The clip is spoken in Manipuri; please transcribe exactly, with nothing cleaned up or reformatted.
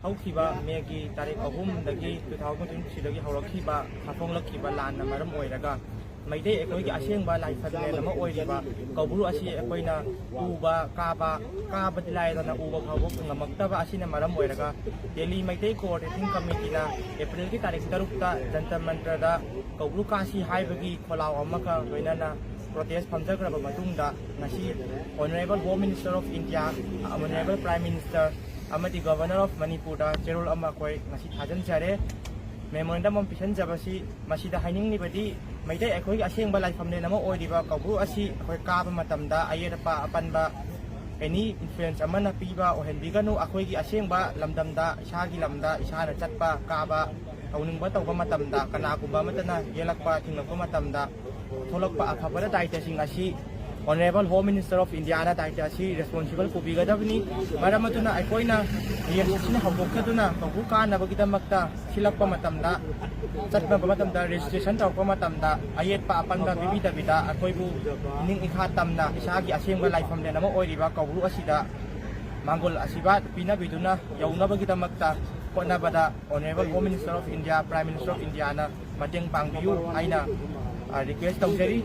ꯍꯧꯈꯤꯕ ꯃꯦꯒꯤ ꯇꯥꯔꯤꯛ ꯑꯍꯨꯝꯗꯒꯤ ꯇꯨ ꯊꯥꯎꯖꯟ ꯇ꯭ꯋꯦꯟꯇꯤ ꯊ꯭ꯔꯤꯗꯒꯤ ꯍꯧꯔꯛꯈꯤꯕ ꯍꯥꯐꯣꯡꯂꯛꯈꯤꯕ ꯂꯥꯟꯅ ꯃꯔꯝ ꯑꯣꯏꯔꯒ ꯃꯩꯇꯩ ꯑꯩꯈꯣꯏꯒꯤ ꯑꯁꯦꯡꯕ ꯂꯥꯏꯐꯝꯂꯦꯟ ꯑꯃ ꯑꯣꯏꯔꯤꯕ ꯀꯧꯕ꯭ꯔꯨ ꯑꯁꯤ ꯑꯩꯈꯣꯏꯅ ꯎꯕ ꯀꯥꯕ, ꯀꯥꯕꯗꯤ ꯂꯥꯏꯗꯅ ꯎꯕ ꯐꯥꯎꯕ ꯐꯪꯉꯝꯃꯛꯇꯕ ꯑꯁꯤꯅ ꯃꯔꯝ ꯑꯣꯏꯔꯒ ꯗꯦꯜꯂꯤ ꯃꯩꯇꯩ ꯀꯣꯑꯣꯔꯗꯤꯅꯦꯁꯟ ꯀꯃꯤꯇꯤꯅ ꯑꯦꯄ꯭ꯔꯤꯜꯒꯤ ꯇꯥꯔꯤꯛ ꯇꯔꯨꯛꯇ ꯖꯟꯇꯔ ꯃꯟꯇꯔꯗ ꯀꯧꯕ꯭ꯔꯨ ꯀꯥꯁꯤ ꯍꯥꯏꯕꯒꯤ ꯈꯣꯜꯂꯥꯎ ꯑꯃꯒ ꯂꯣꯏꯅꯅ ꯄ꯭ꯔꯣꯇꯦꯁ ꯐꯝꯖꯈ꯭ꯔꯕ ꯃꯇꯨꯡꯗ ꯉꯁꯤ Honourable Home Minister of India, Honourable Prime Minister ꯑꯃꯗꯤ Governor of ꯃꯅꯤꯄꯨꯔꯗ ꯆꯦꯔꯣꯜ ꯑꯃ ꯑꯩꯈꯣꯏ ꯉꯁꯤ ꯊꯥꯖꯤꯟꯖꯔꯦ꯫ ꯃꯦꯃꯣꯔꯦꯟꯗꯝ ꯑꯃ ꯄꯤꯁꯤꯟꯖꯕꯁꯤ ꯃꯁꯤꯗ ꯍꯥꯏꯅꯤꯡꯂꯤꯕꯗꯤ ꯃꯩꯇꯩ ꯑꯩꯈꯣꯏꯒꯤ ꯑꯁꯦꯡꯕ ꯂꯥꯏꯐꯝꯂꯦꯟ ꯑꯃ ꯑꯣꯏꯔꯤꯕ ꯀꯧꯕ꯭ꯔꯨ ꯑꯁꯤ ꯑꯩꯈꯣꯏ ꯀꯥꯕ ꯃꯇꯝꯗ ꯑꯌꯦꯠ ꯑꯄꯥ ꯑꯄꯟꯕ ꯑꯦꯅꯤ ꯏꯟꯐ꯭ꯂꯨꯌꯦꯟꯁ ꯑꯃꯅ ꯄꯤꯕ ꯑꯣꯏꯍꯟꯕꯤꯒꯅꯨ꯫ ꯑꯩꯈꯣꯏꯒꯤ ꯑꯁꯦꯡꯕ ꯂꯝꯗꯝꯗ, ꯏꯁꯥꯒꯤ ꯂꯝꯗ ꯏꯁꯥꯅ ꯆꯠꯄ, ꯀꯥꯕ, ꯇꯧꯅꯤꯡꯕ ꯇꯧꯕ ꯃꯇꯝꯗ ꯀꯅꯥꯒꯨꯝꯕ ꯑꯃꯠꯇꯅ ꯌꯦꯜꯂꯛꯄ, ꯊꯤꯡꯂꯛꯄ ꯃꯇꯝꯗ ꯊꯣꯛꯂꯛꯄ ꯑꯐꯕ ꯗꯥꯏꯇꯁꯤꯡ ꯑꯁꯤ Honourable Home Minister of Indiaꯅ ꯗꯥꯏꯇ ꯑꯁꯤ ꯔꯦꯁꯄꯣꯟꯁꯤꯕꯜ ꯄꯨꯕꯤꯒꯗꯕꯅꯤ꯫ ꯃꯔꯝ ꯑꯗꯨꯅ ꯑꯩꯈꯣꯏꯅ ꯍꯌꯦꯡ ꯑꯁꯤꯅ ꯍꯧꯗꯣꯛꯆꯗꯨꯅ ꯀꯧꯕ꯭ꯔꯨ ꯀꯥꯅꯕꯒꯤꯗꯃꯛꯇ ꯁꯤꯜꯂꯛꯄ ꯃꯇꯝꯗ, ꯆꯠꯅꯕ ꯃꯇꯝꯗ, ꯔꯦꯖꯤꯁꯇ꯭ꯔꯦꯁꯟ ꯇꯧꯔꯛꯄ ꯃꯇꯝꯗ ꯑꯌꯦꯠꯄ ꯑꯄꯟꯕ ꯄꯤꯕꯤꯗꯕꯤꯗ ꯑꯩꯈꯣꯏꯕꯨ ꯅꯤꯡ ꯏꯈꯥ ꯇꯝꯅ ꯏꯁꯥꯒꯤ ꯑꯁꯦꯡꯕ ꯂꯥꯏꯐꯝꯂꯦꯟ ꯑꯃ ꯑꯣꯏꯔꯤꯕ ꯀꯧꯕ꯭ꯔꯨ ꯑꯁꯤꯗ ꯃꯥꯡꯒꯣꯜ ꯑꯁꯤꯔꯕꯥꯗ ꯄꯤꯅꯕꯤꯗꯨꯅ ꯌꯧꯅꯕꯒꯤꯗꯃꯛꯇ ꯍꯣꯠꯅꯕꯗ Honourable Home Minister of India, Prime Minister of Indiaꯅ ꯃꯇꯦꯡ ꯄꯥꯡꯕꯤꯌꯨ ꯍꯥꯏꯅ, ꯑ, ꯔꯤꯀ꯭ꯋꯦꯁ ꯇꯧꯖꯔꯤ꯫